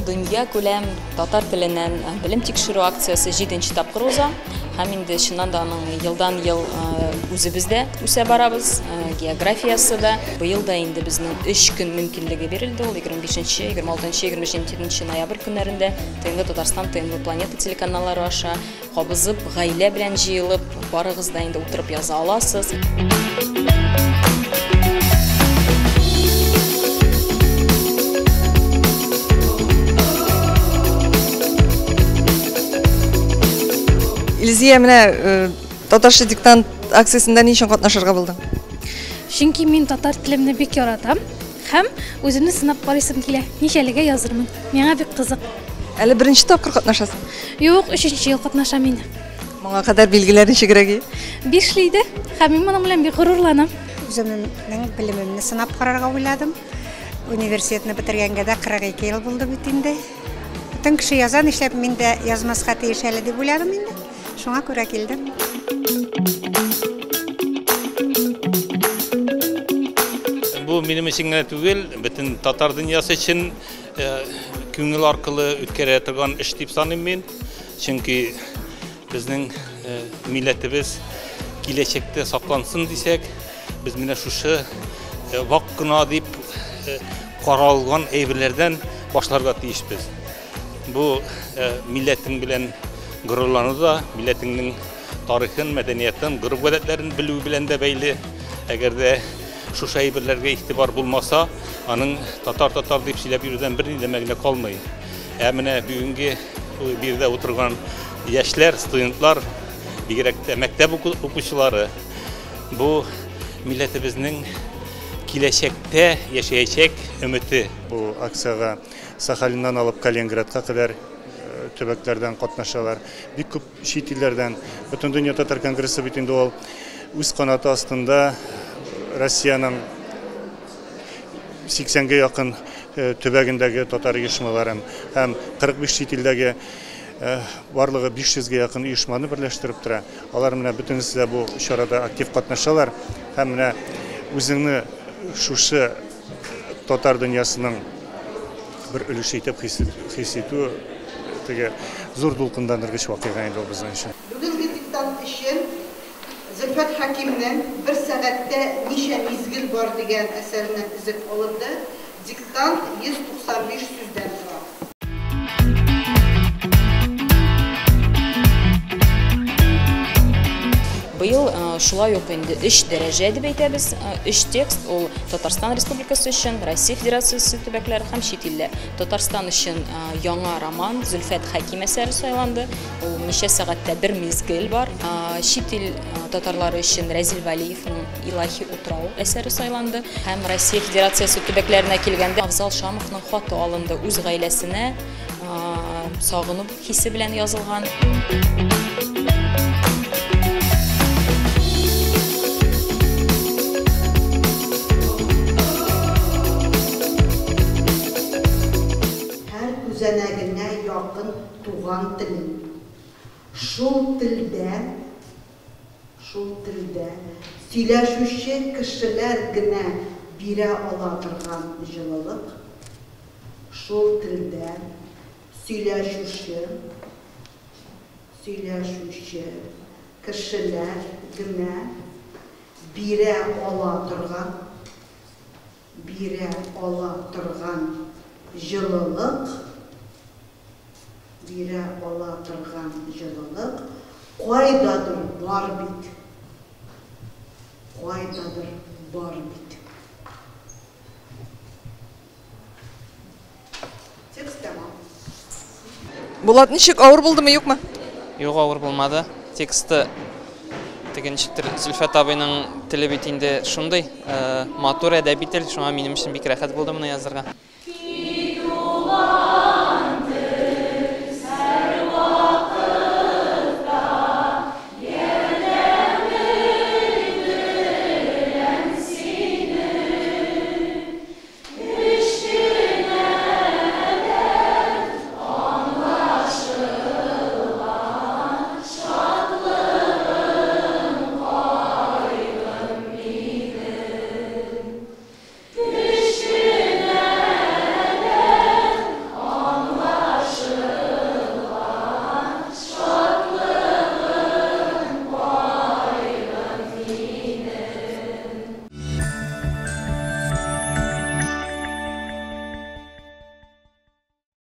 Дөнья күләм татар теленнән белем тикшерү акциясе 7 тапкыр уза. Һәм инде чыннан да аның елдан-ел үзебез дә үсә барабыз, географиясе дә. Быел да инде безнең 3 көн мөмкинлеге бирелде. Ул 25, 26, 27 ноябрь көннәрендә ТНВ Татарстан, ТНВ Планета телеканаллары аша кабызып, гаилә белән җыелып, барыгыз да инде утырып яза аласыз. Илзия, менә татарча диктант акциясендә ни өчен катнашырга булдың? Чөнки мин татар телемне бик яратам һәм үземне сынап карыйсым килә. Ничәлегә язырмын? Миңа бик кызык. Әле беренче тапкыр катнашасың? Юк, өченче ел катнашам инде. Моңа кадәр билгеләр ничегрәк? Бишле иде һәм мин моның белән бик горурланам. Үземнең белемемне сынап карарга уйладым. Университетны бетергәнгә дә 42 ел булды бит инде. Бөтен кеше яза, нишләп мин дә язмаска тиеш әле дип уйладым инде. Шуңа күрә килдем. Бу минем өчен генә түгел, бөтен татар дөньясы өчен күңел аркылы үткәрә торган эш дип саныйм мин. Чөнки безнең милләтебез киләчәктә саклансын дисәк, без менә шушы вак кына дип каралган әйберләрдән башларга тиешбез. Бу милләтең белән горурлану да, милләтеңнең тарихын, мәдәниятын, гореф-гадәтләрен белү белән дә бәйле. Әгәр дә шушы әйберләргә игътибар булмаса, аның татар-татар дип сөйләп йөрүдән берни дә мәгънә калмый. Ә менә бүгенге биредә утырган яшьләр, студентлар, бигрәк тә мәктәп укучылары, бу милләтебезнең киләчәктә яшәячәк өмете. Бу акциягә Сахалиннан алып Калининградка кадәр төбәкләрдән катнашалар. Бик күп чит илләрдән. Бөтендөнья татар конгрессы бит инде ул үз канаты астында Россиянең 80-гә якын төбәгендәге татар оешмаларын һәм 45 чит илдәге барлыгы 500-гә якын оешманы берләштереп тора. Алар менә бөтенесе дә бу чарада актив катнашалар һәм менә үзеңне шушы татар дөньясының бер өлеше итеп хис итү теге зур дулкынландыргыч вакыйга инде ул безнең өчен. Бүгенге диктант өчен Зөлфәт Хәкимнең «Бер сәгатьтә ничә мизгел бар» дигән әсәреннән өзек алынды. Диктант 195 сүздән тора. Быел шулай ук инде 3 дәрәҗә дип әйтәбез. 3 текст ул Татарстан Республикасы өчен, Россия Федерациясе төбәкләре һәм чит илләр. Татарстан өчен яңа роман Зөлфәт Хәким әсәре сайланды. Ул ничә сәгатьтә бер мизгел бар. Чит ил татарлары өчен Рәзил Валиевның Илаһи утрау әсәре сайланды. Һәм Россия Федерациясе төбәкләренә килгәндә Афзал Шамовның хаты алынды үз гаиләсенә сагыну хисе белән язылган. Һәр күзәнәгенә якын туган телен. Шул телдә, шул телдә сөйләшүче кешеләр генә бирә ала торган җылылык, шул телдә сөйләшүче, сөйләшүче кешеләр генә бирә ала торган, бирә ала торган җылылык, бирә ала торган җылылык кайдадыр бар бит. Кайдадыр бар бит. Текст тәмам. Булат, ничек, авыр булдымы, юкмы? Юк, авыр булмады. Тексты теге ничектер Зөлфәт абыйның теле бит инде шундый, матур әдәби тел, шуңа минем өчен бик рәхәт булды моны язырга.